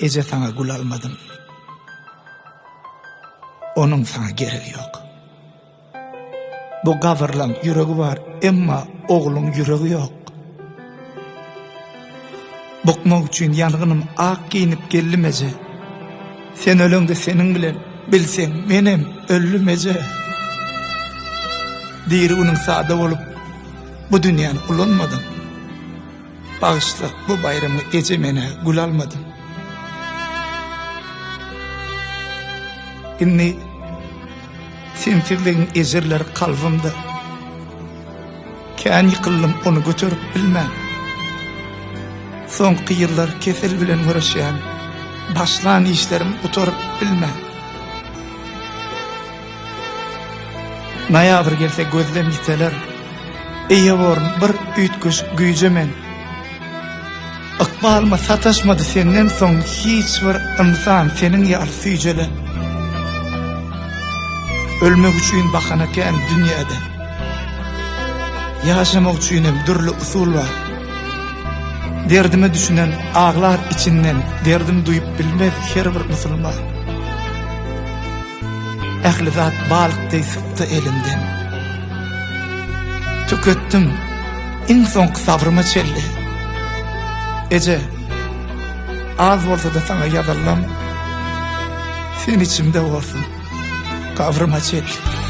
Eje saňa gül almadym. Onuň saňa geregi ýok. Bu gabyrlaň ýüregi bar, emma ogluň ýüregi ýok. Bukmak üçin ýangynym ak geýnip geldim eje. Sen öleňde seniň bilen bilseň menem öldüm eje. Diri günüň sada bolup bu dünýäni ulanmadyň. Bagyşla bu baýramyňa eje menä gül almadym. Indi sensizligiň ejirleri kalbymda. Kän ýykyldym ony göterip bilmän. Soňky ýyllar kesel bilen göreşýän. Başlan işlerim gutaryp bilmän. Noýabr gelse gözlem ýiteler. Eýe borun bir üýtgeşik güýje men. Ykbalyma sataşmady senden soň hiç bir ynsan seniň ýaly süýjelen. Ölmek üçin bahana kän dünýäde. Ýaşamak üçinem dürli usul bar. Derdime düşünen aglar içinden derdim duýup bilmez her bir musulman. Ähli zat balyk deý sypdy elimden. Tüketdim iň soňky sabryma çenli. Eje, az bolsa-da saňa ýazanlam, sen içimde borsuň, gabryma çenli.